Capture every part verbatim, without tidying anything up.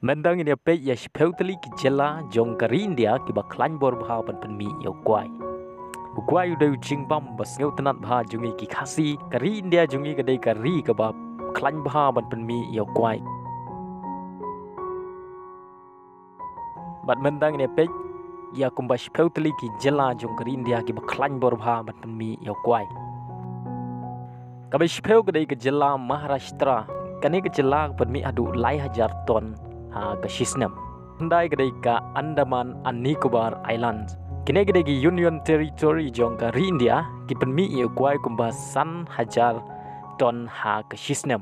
Mynta ngin ïa peit ïa shiphew tylli ki jylla jong ka ri India kiba khlaiñ bor bha ban pynmih ïa u kwai. U kwai u dei u jingbam ba sngewtynnat bha jong ngi ki Khasi, ka ri India jong ngi ka dei ka ri kaba khlaiñ bha ban pynmih ïa u kwai. Bad mynta ngin ïa peit ïa kumba shiphew tylli ki jylla jong ka ri India kiba khlaiñ bor bha ban pynmih ïa u kwai. Kaba shiphew ka dei ka jylla Maharashtra. Kane ka jylla ka pynmih haduh lai hajar ton ha ka shisnem. Khyndai ka dei ka Andaman and Nicobar Islands. Kine ki dei ki Union Territory jong ka ri India, ki pynmih ïa u kwai kumba san hajar ton ha ka shisnem.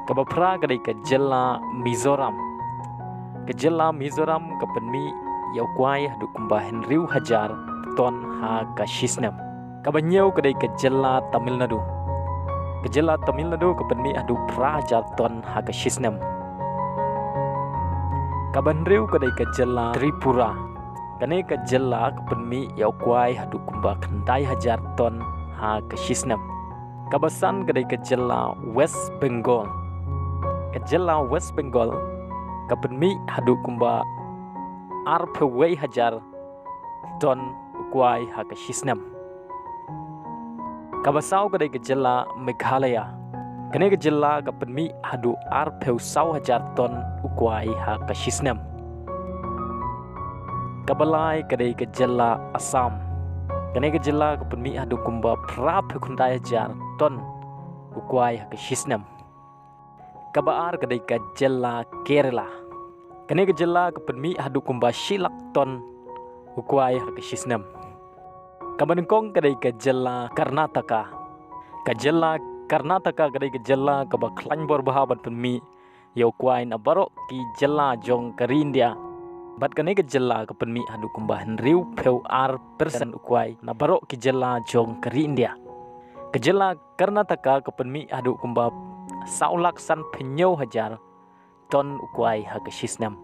Kaba phra ka dei ka jylla Mizoram. Ka jylla Mizoram ka pynmih ïa u kwai haduh kumba hynriew hajar ton ha ka shisnem. Kaba hynñiew ka dei ka jylla Tamil Nadu. Ka jylla Tamil Nadu ka pynmih haduh phra hajar ton ha ka shisnem. Kaba hynriew ka dei ka jylla Tripura. Kane ka jylla ka pynmih ïa u kwai haduh kumba khyndai hajar ton ha ka shisnem. Kaba san ka dei ka jylla West Bengal. Ka jylla West Bengal ka pynmih haduh kumba arphew wei hajar ton u kwai ha ka shisnem. Kaba saw ka dei ka jylla Meghalaya. Kane ka jylla ka pynmih haduh arphew saw hajar ton u kwai ha ka shisnem. Kaba lai ka dei ka jylla Assam. Kane ka jylla ka pynmih haduh kumba phraphew khyndai hajar ton u kwai ha ka shisnem. Kaba ar ka dei ka jylla Kerala. Kane ka jylla ka pynmih haduh kumba shi lak ton u kwai ha ka shisnem. Kaba nyngkong ka dei ka jylla Karnataka. Ka jylla Karnataka ka dei ka jylla kaba khlaiñ bor bha ban pynmih ïa u kwai na baroh ki jylla jong ka ri India. Bad kane ka jylla ka pynmih haduh kumba hynriewphew ar percent u kwai na baroh ki jylla jong ka ri India. Ka jylla Karnataka ka pynmih haduh kumba saw lak sanphew hynñiew hajar ton u kwai ha ka shisnem.